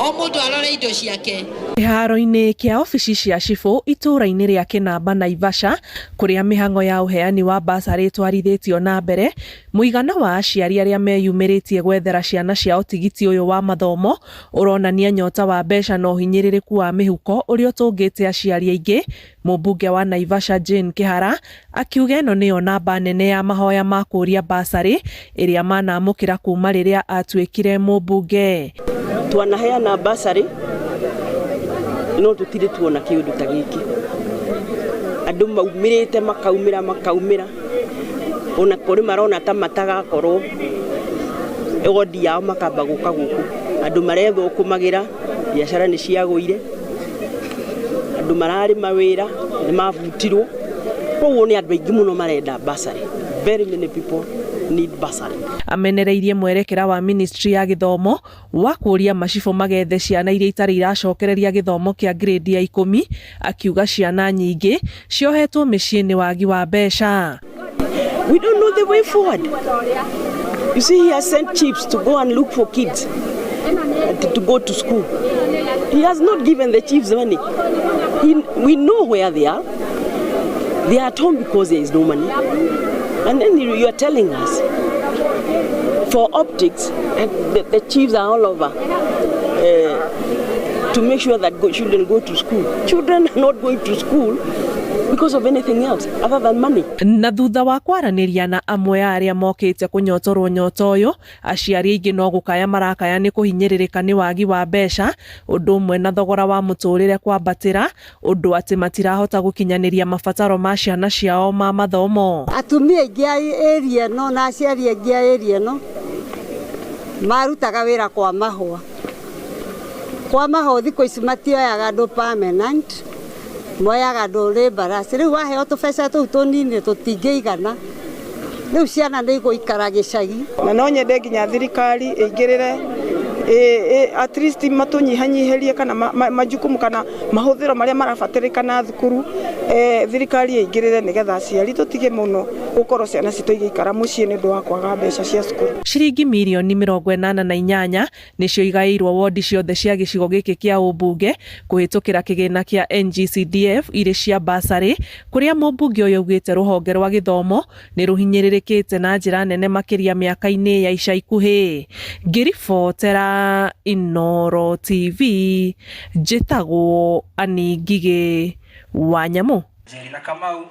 O mũndũ arore indo ciake. Kĩharo-inĩ kĩa obici cia cibũ itũũra-inĩ rĩa Kĩnamba Naivasha kũrĩa mĩhang'o ya ũheani wa bursary ĩtwarithĩtio na mbere, mũigana wa aciari arĩa meyumĩrĩtie gwethera ciana ciao tigiti ũyũ wa mathomo ũronania nyota wa mbeca na ũhinyĩrĩrĩku wa mĩhuko ũrĩa ũtũngĩte aciari aingĩ. Mũmbunge wa Naivasha Jane Kĩhara akiuga ĩno nĩyo namba nene ya mahoya ma kũũria bursary ĩrĩa manamũkĩra kuma rĩrĩa atuĩkire mũmbunge. Twanaheana bursary no tũtirĩ tuona kĩũndũ ta gĩkĩ. Andũ maumĩrĩte makaumĩra makaumĩra, ona kũrĩ marona ta matagakorwo wodi yao makamba gũka gũkũ. Andũ marethũkũmagĩra, biacara nĩ ciagũire, andũ mararĩ mawĩra nĩ mabutirwo, koguo nĩ andũ aingĩ mũno marenda bursary. Very many people need bursary. Amenereirie mwerekera wa ministry ya gĩthomo wa kũũria macibũ magethe ciana iria itarĩ iracokereria gĩthomo kĩa grade ya 10, akiuga ciana nyingĩ ciohetwo mĩciĩ nĩ wagi wa mbeca. We don't know the way forward. You see, he has sent chiefs to go and look for kids to go to school. He has not given the chiefs money. We know where they are. They are at home because there is no money. And then you are telling us, for optics, the chiefs are all over to make sure that children go to school. Children are not going to school because of anything else other than money. Na thutha wa kwaranĩria na amwe a arĩa mokĩte kũnyotorwo nyota ũyũ, aciari aingĩ no gũkaya marakaya nĩ kũhinyĩrĩrĩka nĩ wagi wa mbeca, ũndũ ũmwe na thogora wa mũtũrĩre kwambatĩra, ũndũ atĩ matirahota gũkinyanĩria mabataro ma ciana ciao ma mathomo. Atumia aingĩ a area ĩno na aciari aingĩ a area ĩno marutaga wĩra kwa mahũa. Kwa mahũa thikũ ici matioyaga andũ permanent, moyaga andũ labourers. Rĩu waheo tũbeca tũu tũnini tũtingĩigana, rĩu ciana nĩ igũikara gĩcagi. Na no nyende nginya thirikari ĩingĩrĩre, at least matũnyihanyihĩrie kana majukumu kana mahũthĩro marĩa marabatarĩkana thukuru, thirikari ĩingĩrĩre nĩgetha aciari tũtige mũno gũkorwo ciana citũ igĩikara mũciĩ nĩ ũndũ wa kwaga mbeca cia cukuru. Ciringi mirioni 88 nĩcio igaĩirwo wodi ciothe cia gĩcigo gĩkĩ kĩa ũmbunge kũhĩtũkĩra kĩgĩna kĩa NGCDF irĩ cia bursary, kũrĩa mũmbunge ũyũ augĩte rũhonge rwa gĩthomo nĩ rũhinyĩrĩrĩkĩte na njĩra nene makĩria mĩaka-inĩ ya ica ikuhĩ. Ngĩribotera Inooro TV, njĩtagwo Annie Ngigĩ wa Nyamũ. Njeri na Kamau.